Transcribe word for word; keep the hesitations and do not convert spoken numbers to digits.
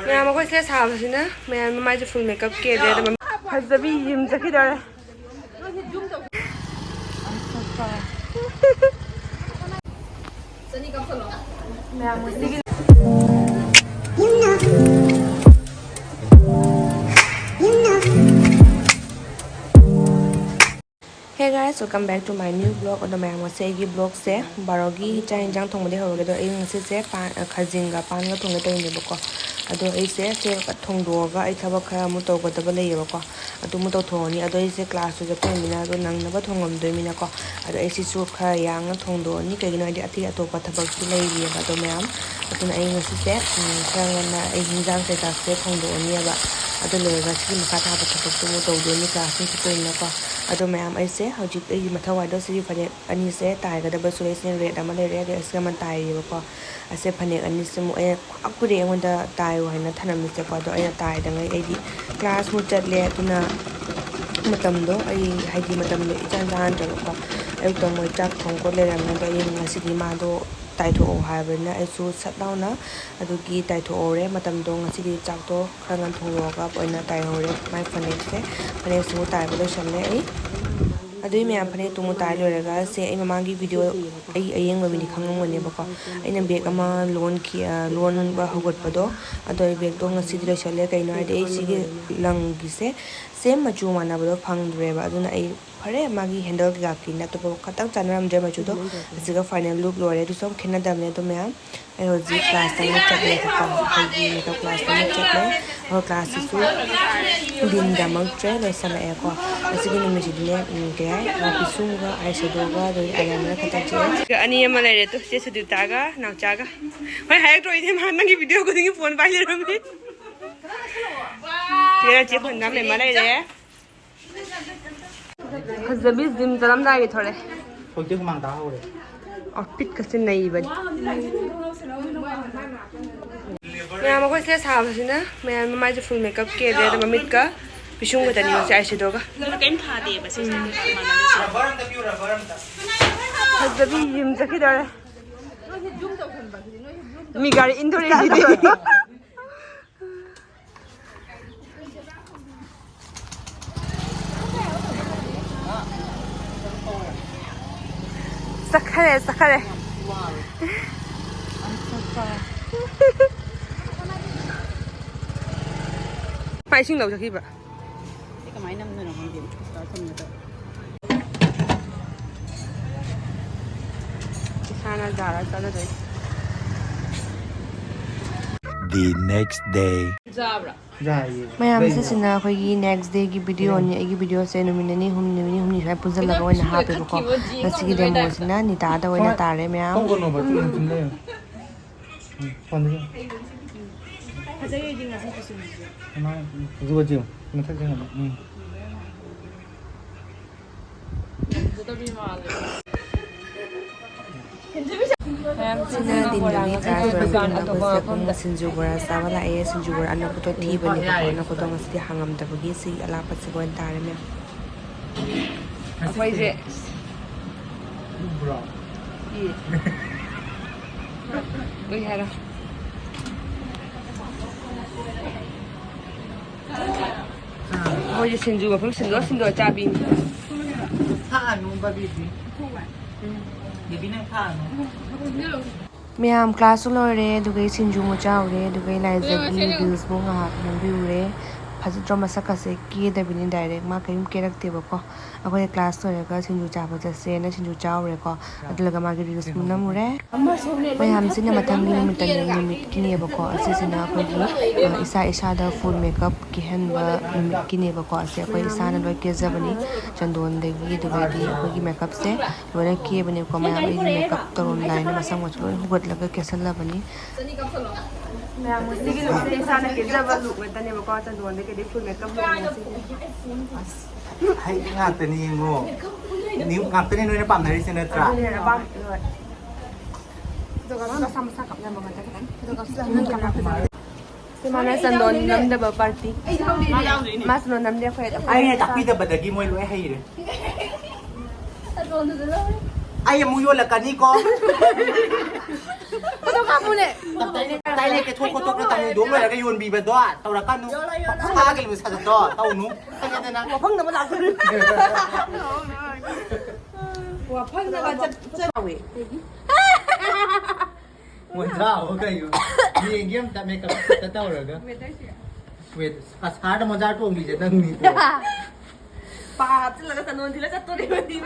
ꯃꯌꯥꯝ ꯑꯩꯈꯣꯏ ꯁꯤꯗ ꯁꯥꯕꯁꯤꯅ ꯃꯌꯥꯝ ꯃꯃꯥꯏꯁꯦ ꯐꯨꯜ ꯃꯦꯀꯞ ꯀꯦꯗ꯭ꯔꯦ꯫ ꯑꯗꯨꯝ ꯐꯖꯕꯤ ꯖꯤꯝ ꯆꯠꯈꯤꯗꯧꯔꯦ꯫ ꯃꯌꯥꯝ ꯉꯁꯤꯒꯤ Hey guys, welcome back to my new vlog. ꯑꯗꯣ ꯃꯌꯥꯝ, ꯉꯁꯤ ꯑꯩꯒꯤ vlogꯁꯦ ꯕꯥꯔꯣꯒꯤ ꯆꯥꯛ ꯌꯦꯟꯁꯥꯡ ꯊꯣꯡꯕꯗꯤ ꯍꯧꯔꯒꯦ꯫ ꯑꯗꯣ ꯑꯩ ꯉꯁꯤꯁꯦ ꯄꯥꯟ, ꯈꯥꯖꯤꯡꯒ ꯄꯥꯟꯒ ꯊꯣꯡꯒꯦ ꯇꯧꯔꯤꯅꯦꯕꯀꯣ꯫ ꯑꯗꯣ ꯑꯩꯁꯦ ꯁꯦ ꯊꯣꯡꯗꯣꯛꯑꯒ ꯑꯩ ꯊꯕꯛ ꯈꯔ ꯑꯃꯨꯛ ꯇꯧꯒꯗꯕ ꯂꯩꯌꯦꯕꯀꯣ꯫ ꯑꯗꯨ ꯑꯃꯨꯛ ꯇꯧꯊꯣꯛꯑꯅꯤ꯫ ꯑꯗꯣ ꯑꯩꯁꯦ ꯀ꯭ꯂꯥꯁꯁꯨ ꯆꯠꯇꯣꯏꯅꯤꯅ ꯑꯗꯣ ꯅꯪꯅꯕ ꯊꯣꯡꯉꯝꯗꯣꯏꯅꯤꯅꯀꯣ꯫ ꯑꯗꯣ ꯑꯩ ꯁꯤꯁꯨ ꯈꯔ ꯌꯥꯡꯅ ꯊꯣꯡꯗꯣꯛꯑꯅꯤ꯫ ꯀꯩꯒꯤꯅꯣ ꯍꯥꯏꯗꯤ ꯑꯇꯩ ꯑꯇꯣꯞꯄ ꯊꯕꯛꯁꯨ ꯂꯩꯔꯤꯑꯕ꯫ ꯑꯗꯣ ꯃꯌꯥꯝ, ꯑꯗꯨꯅ ꯑꯩ ꯉꯁꯤꯁꯦ, ꯎꯝ, ꯈꯔ ꯉꯟꯅ ꯑꯩ ꯍꯤꯟꯖꯥꯡ ꯀꯩꯀꯥꯁꯦ ꯊꯣꯡꯗꯣꯛꯑꯅꯤꯕ꯫ ꯑꯗꯨ ꯂꯣꯏꯔꯒ ꯁꯤꯒꯤ ꯃꯈꯥ ꯊꯥꯕ ꯊꯕꯛꯇꯨ ꯑꯃꯨꯛ ꯇꯧꯗꯣꯏꯅꯤ꯫ ꯀ꯭ꯂꯥꯁꯁꯨ ꯆꯠꯇꯣꯏꯅꯤꯅꯀꯣ꯫ ꯑꯗꯣ ꯃꯌꯥꯝ, ꯑꯩꯁꯦ ꯍꯧꯖꯤꯛ ꯑꯩꯒꯤ ꯃꯊꯧ ꯍꯥꯏꯗꯣ ꯁꯤꯒꯤ ꯐꯅꯦꯛ ꯑꯅꯤꯁꯦ ꯇꯥꯏꯒꯗꯕꯁꯨ ꯂꯩ꯫ ꯁꯤꯅ ꯔꯦꯠ ꯑꯃ ꯂꯩꯔꯦ, ꯑꯗꯩ ꯑꯁꯤꯒ ꯑꯃ ꯇꯥꯏꯔꯤꯕꯀꯣ꯫ ꯑꯁꯦ ꯐꯅꯦꯛ ꯑꯅꯤꯁꯤꯃꯨꯛ ꯑꯩꯅ ꯈ꯭ꯋꯥꯏ ꯀꯨꯏꯔꯦ ꯑꯩꯉꯣꯟꯗ ꯇꯥꯏꯌꯣ ꯍꯥꯏꯅ ꯊꯅꯝꯃꯤꯁꯦꯀꯣ꯫ ꯑꯗꯣ ꯑꯩꯅ ꯇꯥꯏꯗꯉꯩ ꯑꯩꯗꯤ ꯀ꯭ꯂꯥꯁꯃꯨꯛ ꯆꯠꯂꯦ꯫ ꯑꯗꯨꯅ ꯃꯇꯝꯗꯣ ꯑꯩ, ꯍꯥꯏꯗꯤ, ꯃꯇꯝꯗꯣ ꯏꯆꯥꯟ ꯆꯥꯟꯅꯗ꯭ꯔꯕꯀꯣ꯫ ꯑꯌꯨꯛꯇ ꯃꯣꯏ ꯆꯥꯛ ꯊꯣꯡ ꯈꯣꯠ ꯂꯩꯔꯝꯃꯦ꯫ ꯑꯗꯣ ꯑꯩ ꯉꯁꯤꯗꯤ ꯃꯥꯗꯣ ꯇꯥꯏꯊꯣꯛꯑꯣ ꯍꯥꯏꯕꯅꯤꯅ ꯑꯩꯁꯨ ꯁꯠ ꯂꯥꯎꯅ ꯑꯗꯨꯒꯤ ꯇꯥꯏꯊꯣꯛꯍꯧꯔꯦ꯫ ꯃꯇꯝꯗꯣ ꯉꯁꯤꯗꯤ ꯆꯥꯛꯇꯣ ꯈꯔ ꯉꯟ ꯊꯣꯡꯗꯣꯛꯑꯒ ꯑꯣꯏꯅ ꯇꯥꯏꯍꯧꯔꯦ꯫ ꯃꯥꯏ ꯐꯅꯦꯛꯁꯦ, ꯐꯅꯦꯛꯁꯤꯃꯨꯛ ꯇꯥꯏꯕ ꯂꯣꯏꯁꯜꯂꯦ ꯑꯩ꯫ ꯑꯗꯨꯏ ꯃꯌꯥꯝ, ꯐꯅꯦꯛꯇꯨꯃꯨꯛ ꯇꯥꯏ ꯂꯣꯏꯔꯒ ꯁꯦ ꯑꯩ ꯃꯃꯥꯡꯒꯤ ꯚꯤꯗꯤꯑꯣ ꯑꯩ ꯑꯌꯦꯡꯕ ꯃꯤꯗꯤ ꯈꯪꯉꯝꯒꯅꯦꯕꯀꯣ꯫ ꯑꯩꯅ ꯕꯦꯒ ꯑꯃ ꯂꯣꯟꯈꯤ-, ꯑ, ꯂꯣꯟꯕ ꯍꯧꯒꯠꯄꯗꯣ, ꯑꯗꯣ ꯑꯩ ꯕꯦꯒꯇꯣ ꯉꯁꯤꯗꯤ ꯂꯣꯏꯁꯜꯂꯦ꯫ ꯀꯩꯅꯣ ꯍꯥꯏꯗꯤ ꯑꯩ ꯁꯤꯒꯤ ꯂꯪꯒꯤꯁꯦ ꯁꯦꯝ ꯃꯆꯨ ꯃꯥꯟꯅꯕꯗꯣ ꯐꯪꯗ꯭ꯔꯦꯕ꯫ ꯑꯗꯨꯅ ꯑꯩ ꯐꯔꯦ, ꯃꯥꯒꯤ ꯍꯦꯟꯗꯜ ꯀꯩꯀꯥ ꯀ꯭ꯂꯤꯟ ꯑꯇꯣꯞꯄ ꯈꯇꯪ ꯆꯥꯟꯅꯔꯝꯗ꯭ꯔꯦ ꯃꯆꯨꯗꯣ꯫ ꯑꯁꯤꯒ ꯐꯥꯏꯅꯦꯜ ꯂꯨꯛ ꯂꯣꯏꯔꯦ꯫ ꯑꯗꯨꯁꯨ ꯌꯥꯝ ꯈꯦꯠꯅꯗꯕꯅꯦ꯫ ꯑꯗꯣ ꯃꯌꯥꯝ, ꯑꯩ ꯍꯧꯖꯤꯛ ꯀ꯭ꯂꯥꯁꯇ ꯑꯃꯨꯛ ꯆꯠꯂꯦꯕꯀꯣ꯫ ꯑꯩꯈꯣꯏꯒꯤ ꯃꯦꯀꯞ ꯀ꯭ꯂꯥꯁꯇ ꯑꯃꯨꯛ ꯆꯠꯂꯦ꯫ ꯑꯩꯈꯣꯏ ꯀ꯭ꯂꯥꯁꯁꯤꯁꯨ ꯗꯤꯟ ꯇꯝꯃꯛꯇ꯭ꯔꯦ, ꯂꯣꯏꯁꯜꯂꯛꯑꯦꯀꯣ꯫ ꯑꯁꯤꯒꯤ ꯅꯨꯃꯤꯠꯁꯤꯗꯤꯅꯦ, ꯎꯝ, ꯀꯩ ꯍꯥꯏ, ꯄꯤꯁꯨꯝꯒ ꯑꯥꯏ ꯁꯦꯗꯣꯒ ꯑꯗꯩ ꯑꯥꯏꯂꯥꯏꯅꯔ ꯈꯛꯇ ꯆꯦ꯫ ꯑꯅꯤ ꯑꯃ ꯂꯩꯔꯦ ꯇꯨ, ꯆꯦ ꯁꯨꯗꯤꯞꯇꯥꯒ ꯅꯥꯎꯆꯥꯒ꯫ ꯍꯣꯏ, ꯍꯥꯏꯔꯛꯇ꯭ꯔꯣ ꯏꯅꯦ, ꯃꯥ ꯅꯪꯒꯤ ꯚꯤꯗꯤꯑꯣ ꯈꯨꯗꯤꯡꯒꯤ ꯐꯣꯟ ꯄꯥꯏ ꯂꯩꯔꯝꯃꯤ꯫ ꯆꯦ, ꯆꯦ ꯈꯣꯟꯗꯥꯝ ꯂꯩꯃ ꯂꯩꯔꯦ꯫ ꯐꯖꯕꯤ ꯖꯤꯝ ꯆꯠꯂꯝꯗꯥꯏꯒꯤ ꯊꯣꯔꯛꯑꯦ꯫ ꯍꯧꯖꯤꯛꯇꯤ ꯍꯨꯃꯥꯡ ꯇꯥ ꯍꯧꯔꯦ꯫ ꯑꯣ, ꯐꯤꯠꯀꯁꯦ ꯅꯩꯕꯅꯤ꯫ ꯃꯌꯥꯝ ꯑꯩꯈꯣꯏ ꯁꯤꯗ ꯁꯥꯕꯁꯤꯅ ꯃꯌꯥꯝ ꯃꯃꯥꯏꯁꯦ ꯐꯨꯜ ꯃꯦꯀꯞ ꯀꯦꯗ꯭ꯔꯦ, ꯑꯗꯣ ꯃꯃꯤꯠꯀ ꯄꯤꯁꯨꯝ ꯈꯛꯇꯅꯤ ꯉꯁꯤ ꯑꯥꯏ ꯁꯦꯗꯣꯒ꯫ ꯅꯪꯁꯨ ꯀꯩꯝ ꯊꯥꯗꯦꯕ ꯁꯤꯁꯦ꯫ ꯐꯖꯕꯤ ꯖꯤꯝ ꯆꯠꯈꯤꯗꯧꯔꯦ꯫ ꯃꯤ ꯒꯥꯔꯤ ꯏꯟꯗꯣꯔꯛꯏꯁꯤꯗꯤ꯫ ꯆꯠꯈꯔꯦ, ꯆꯠꯈꯔꯦ꯫ ꯃꯥ ꯏꯁꯤꯡ ꯂꯧ ꯆꯠꯈꯤꯕ꯫ ꯁꯤ ꯀꯃꯥꯏꯅ ꯅꯝꯗꯣꯏꯅꯣ ꯈꯪꯗꯦ꯫ ꯏꯁꯇꯥꯔ ꯊꯝꯕꯗ꯫ ꯏꯁꯥꯅ ꯖꯥꯔ ꯆꯠꯂꯗꯣꯏꯅꯤ꯫ The next day. ꯌꯥꯏꯌꯦ꯫ ꯃꯌꯥꯝ, ꯂꯩꯌꯦ꯫ ꯁꯤꯁꯤꯅ ꯑꯩꯈꯣꯏꯒꯤ next dayꯒꯤ videoꯅꯤ꯫ ꯑꯩꯒꯤ videoꯁꯦ ꯅꯨꯃꯤꯠ ꯅꯤꯅꯤ ꯍꯨꯝꯅꯤ, ꯅꯨꯃꯤꯠ ꯅꯤꯅꯤ ꯍꯨꯝꯅꯤ ꯁꯨꯃꯥꯏꯅ ꯄꯨꯟꯁꯤꯜꯂꯒ ꯑꯣꯏꯅ ꯍꯥꯞꯄꯦꯕꯀꯣ꯫ ꯉꯁꯤꯒꯤ demoꯁꯤꯅ ꯅꯤꯇꯥꯗ ꯑꯣꯏꯅ ꯇꯥꯔꯦ ꯃꯌꯥꯝ꯫ ꯇꯧꯒꯅꯣꯕ, ꯇꯨꯃꯤꯟ ꯇꯨꯃꯤꯟ ꯂꯩꯌꯨ꯫ ꯎꯝ, ꯐꯣꯟꯗ ꯌꯦꯡꯉꯨ꯫ ꯐꯖꯩꯌꯦ ꯉꯁꯤ ꯄꯤꯁꯨꯝꯁꯦ꯫ ꯀꯃꯥꯏ-, ꯑꯗꯨꯒ ꯌꯦꯡꯉꯨ꯫ ꯃꯊꯛ ꯌꯦꯡꯉꯨ꯫ ꯎꯝ꯫ ꯁꯤꯅ ꯗꯤꯟꯗꯒꯤ ꯀ꯭ꯂꯥꯁ ꯂꯣꯏꯔꯒ ꯑꯩꯈꯣꯏꯁꯤꯗ ꯄꯨꯡ ꯁꯤꯡꯖꯨ ꯕꯣꯔꯥ ꯆꯥꯕ ꯂꯥꯛꯑꯦ꯫ ꯁꯤꯡꯖꯨ ꯕꯣꯔꯥ ꯑꯅꯛꯄꯗꯣ ꯊꯤꯕꯅꯦꯕꯀꯣ꯫ ꯑꯅꯛꯄꯗꯣ ꯉꯁꯤꯗꯤ ꯍꯥꯡꯉꯝꯗꯕꯒꯤ ꯁꯤ ꯑꯂꯥꯞꯄꯁꯤꯒ ꯑꯣꯏꯅ ꯇꯥꯔꯦ ꯃꯌꯥꯝ꯫ ꯑꯩꯈꯣꯏꯁꯦ ꯎꯕ꯭ꯔꯣ? ꯏ꯫ ꯎꯏ ꯍꯥꯏꯔꯣ꯫ ꯃꯣꯏꯁꯦ ꯁꯤꯡꯖꯨ ꯃꯐꯝ ꯁꯤꯟꯗꯣꯛ ꯁꯤꯟꯗꯣꯛꯑ ꯆꯥꯕꯤꯅꯤ꯫ ꯊꯛꯑꯅꯨ ꯕꯕꯤꯗꯤ꯫ ꯎꯝ꯫ ꯕꯦꯕꯤ ꯅꯪ ꯊꯛꯑꯅꯨ꯫ ꯃꯌꯥꯝ ꯀ꯭ꯂꯥꯁꯁꯨ ꯂꯣꯏꯔꯦ, ꯑꯗꯨꯒ ꯁꯤꯡꯖꯨ ꯑꯃꯨꯛ ꯆꯥꯎꯔꯦ, ꯑꯗꯨꯒ ꯂꯥꯏꯖꯒꯤ reelsꯃꯨꯛ ꯉꯥꯏꯍꯥꯛ ꯅꯝꯕꯤꯔꯨꯔꯦ꯫ ꯐꯖꯗ꯭ꯔꯣ? ꯃꯁꯛꯀꯁꯦ ꯀꯦꯗꯕꯤꯅꯤ direct, ꯃꯥ ꯀꯔꯤꯝ ꯀꯦꯔꯛꯇꯦꯕꯀꯣ꯫ ꯑꯩꯈꯣꯏꯅ ꯀ꯭ꯂꯥꯁ ꯂꯣꯏꯔꯒ ꯁꯤꯡꯖꯨ ꯆꯥꯕ ꯆꯠꯁꯦꯅ ꯁꯤꯡꯖꯨ ꯆꯥꯎꯔꯦꯀꯣ꯫ ꯑꯗꯨ ꯂꯣꯏꯔꯒ ꯃꯥꯒꯤ reelsꯃꯨꯛ ꯅꯝꯃꯨꯔꯦ꯫ ꯃꯌꯥꯝꯁꯤꯅ ꯃꯊꯪꯒꯤ ꯅꯨꯃꯤꯠꯇꯅꯦ, ꯅꯨꯃꯤꯠꯀꯤꯅꯦꯕꯀꯣ꯫ ꯑꯁꯤꯁꯤꯅ ꯑꯩꯈꯣꯏꯒꯤ, ꯑ, ꯏꯁꯥ ꯏꯁꯥꯗ full makeup ꯀꯤꯍꯟꯕ ꯅꯨꯃꯤꯠꯀꯤꯅꯦꯕꯀꯣ꯫ ꯑꯁꯦ ꯑꯩꯈꯣꯏ ꯏꯁꯥꯅ ꯂꯣꯏ ꯀꯦꯖꯕꯅꯤ꯫ ꯆꯟꯗꯣꯟꯗꯒꯤ ꯑꯗꯨꯗꯒꯤ ꯑꯩꯈꯣꯏꯒꯤ makeupꯁꯦ ꯂꯣꯏꯅ ꯀꯦꯕꯅꯦꯀꯣ꯫ ꯃꯌꯥꯝ ꯑꯩꯒꯤ makeup ꯇꯧꯔꯝꯗꯥꯏꯅ ꯃꯁꯝ ꯃꯁꯨ ꯂꯣꯏ ꯍꯨꯒꯠꯂꯒ ꯀꯦꯁꯜꯂꯕꯅꯤ꯫ ꯃꯌꯥꯝ ꯉꯁꯤꯒꯤ lookꯁꯦ ꯏꯁꯥꯅ ꯀꯦꯖꯕ look ꯉꯥꯛꯇꯅꯦꯕꯀꯣ꯫ ꯆꯟꯗꯣꯟꯗꯒꯤ ꯑꯗꯩ full makeupꯅꯦ ꯉꯁꯤꯒꯤ꯫ ꯑꯁ, ꯍꯩ ꯉꯥꯛꯇꯅꯤ ꯌꯦꯡꯉꯣ꯫ ꯅ꯭ꯌꯨ ꯉꯥꯛꯇꯅꯤ ꯅꯣꯏꯅ ꯄꯥꯝꯅꯔꯤꯁꯦ ꯅꯠꯇ꯭ꯔꯥ? ꯑꯗꯨꯅꯦ ꯍꯦꯟꯅ ꯄꯥꯝꯃꯦ, ꯍꯣꯏ꯫ ꯑꯗꯨꯒ ꯃꯁꯥ ꯃꯁꯥ ꯀꯞꯅꯕ ꯉꯥꯛꯇ ꯈꯤꯇꯪ꯫ ꯑꯗꯨꯒ ꯁꯤ ꯃꯥꯅ ꯆꯟꯗꯣꯟ ꯅꯝꯗꯕ party꯫ ꯃꯥ ꯆꯟꯗꯣꯟ ꯅꯝꯗꯦ ꯑꯩꯈꯣꯏ꯫ ꯑꯩꯅ ꯇꯥꯛꯄꯤꯗꯕꯗꯒꯤ ꯃꯣꯏ ꯂꯣꯏ ꯍꯩꯔꯦ꯫ ꯑꯩ ꯑꯃꯨꯛ ꯌꯣꯜꯂꯛꯀꯅꯤꯀꯣ꯫ ꯐꯣꯇꯣ ꯀꯥꯞꯄꯨꯅꯦ꯫ ꯇꯞꯇꯥꯏ ꯂꯦꯞꯀꯦ, ꯊꯣꯛ ꯈꯣꯠꯇꯣꯛꯅ ꯇꯝꯃꯨꯗꯣ ꯂꯣꯏꯔꯒ ꯌꯣꯟꯕꯤꯕꯗꯣ ꯇꯧꯔꯛꯀꯅꯨ꯫ ꯁꯥꯒꯤ ꯂꯨꯕ ꯁꯥꯖꯠꯇꯣ ꯇꯧꯅꯨ꯫ ꯈꯪꯉꯦꯗꯅ? ꯋꯥꯐꯪꯅꯕ ꯂꯥꯛꯄ꯫ ꯋꯥꯐꯝꯗꯒ ꯆꯠ- ꯆꯠ- ꯆꯥꯎꯋꯦ꯫ ꯃꯣꯖꯥ ꯑꯃ ꯀꯩꯅꯣ? ꯌꯦꯡꯒꯦ ꯑꯝꯇ ꯃꯦꯀꯞ ꯇꯧꯔꯒ꯫ ꯁ꯭ꯋꯦꯠ ꯑꯁꯥꯗ ꯃꯣꯖꯥ ꯇꯣꯡꯕꯤꯁꯦ ꯅꯪꯅꯤꯀꯣ꯫ ꯄꯥ ꯍꯥꯞꯆꯤꯜꯂꯒ ꯆꯅꯣꯟ ꯊꯤꯜꯂ ꯆꯠꯇꯣꯔꯤꯕꯅꯤ꯫